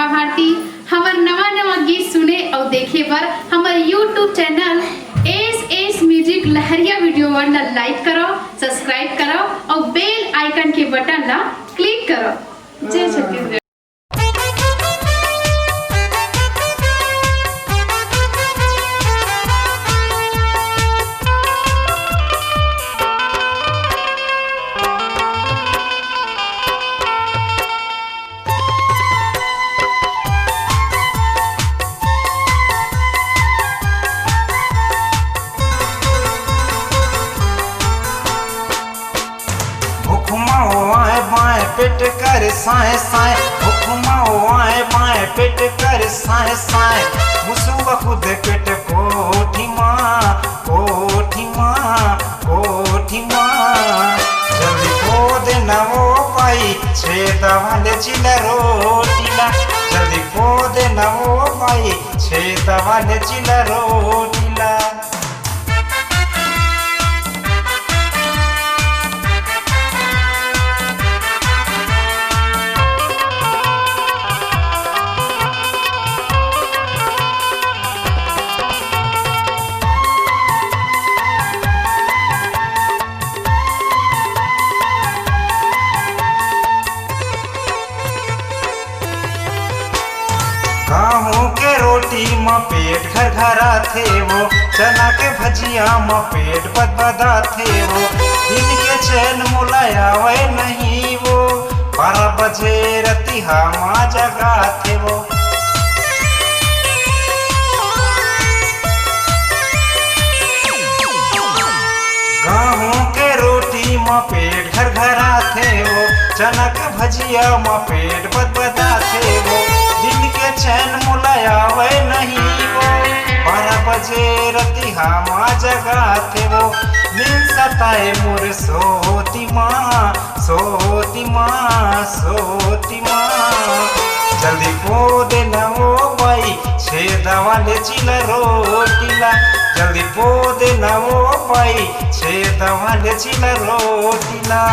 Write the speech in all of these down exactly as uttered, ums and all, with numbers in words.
भारती। हमर नवा नवा गीत सुने अउ देखे बर हमर YouTube channel S S music Lahariya video world ला लाइक करो, सब्सक्राइब करो अउ बेल आइकन के बटन ला क्लिक करो। जय छत्तीसगढ़। भुखमा आए बाएं पेट कर साए साए, भुखमा आए बाएं पेट कर साए साए, मुसुवा कूदे पेट कोठी मा, कोठी मा, कोठी मा। जल्दी खोद नवो पाई छेदा वाले चिला रोटी ला, जल्दी खोद नवो पाई छेदा वाले चिला रोटी ला। गहूं के रोटी म पेट घरघराथे वो, चना के भजिया म पेट बदबदाथे वो। दिन के चैन मोला आवय नहीं वो, बारह बजे रतिहा म जगाथे वो। गहूं के रोटी म पेट घरघराथे वो, चना के भजिया म पेट बदबदाथे वो। दिन के चैन मोला आवय नहीं वो, बारह बजे रतिहा म जगाथे वो। नींद सताए मोर सोती मा, सोती मा, सोती मा। जल्दी खोद नवो पाई छेदा वाले चिला रोटी ला, जल्दी खोद नवो पाई छेदा वाले चिला रोटी ला।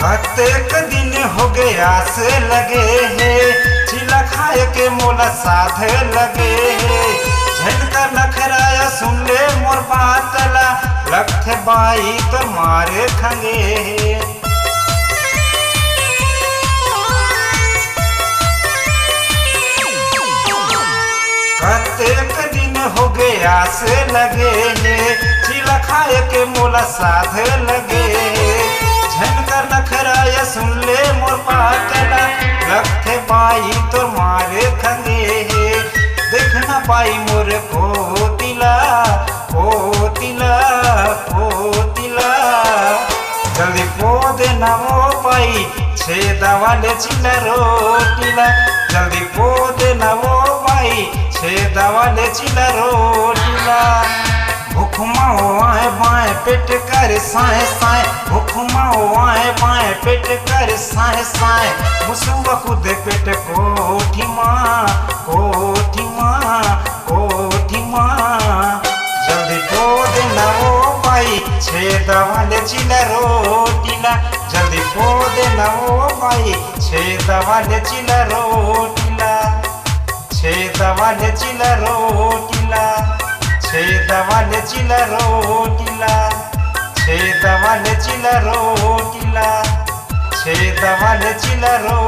कतेक दिन होगे आस लगे हे, चिला खाए के मोला साध लगे हे। झन कर नखराया सुन ले मोर बात ला, लगथे बाई तो मारे खंगे हे। कतेक दिन होगे आस लगे हे, चिला खाए के मोला साध लगे हे। झन कर नखराया सुन ले मोर बात ला, लगथे बाई तोर मारे खंगे हे। देख ना पाई मोर कोती ला, कोती ला, कोती ला। जल्दी खोद नवो पाई छेदा वाले चिला रोटी ला, जल्दी खोद नवो पाई छेदा वाले चिला रोटी ला। भुखमा आए बाएं पेट कर साए साए, भुखमा आए बाएं पेट कर साए साए, मुसुवा कूदे पेट कोठी मा, कोठी मा, कोठी मा। जल्दी खोद नवो पाई छेदा वाले चिला रोटी ला, जल्दी खोद नवो पाई छेदा वाले चिला रोटी ला। छेदा वाले चिला रोटी ला, छेदा वाले चिला रोटी ला, छेदा वाले चिला रोटी ला, छेदा वाले चिला रो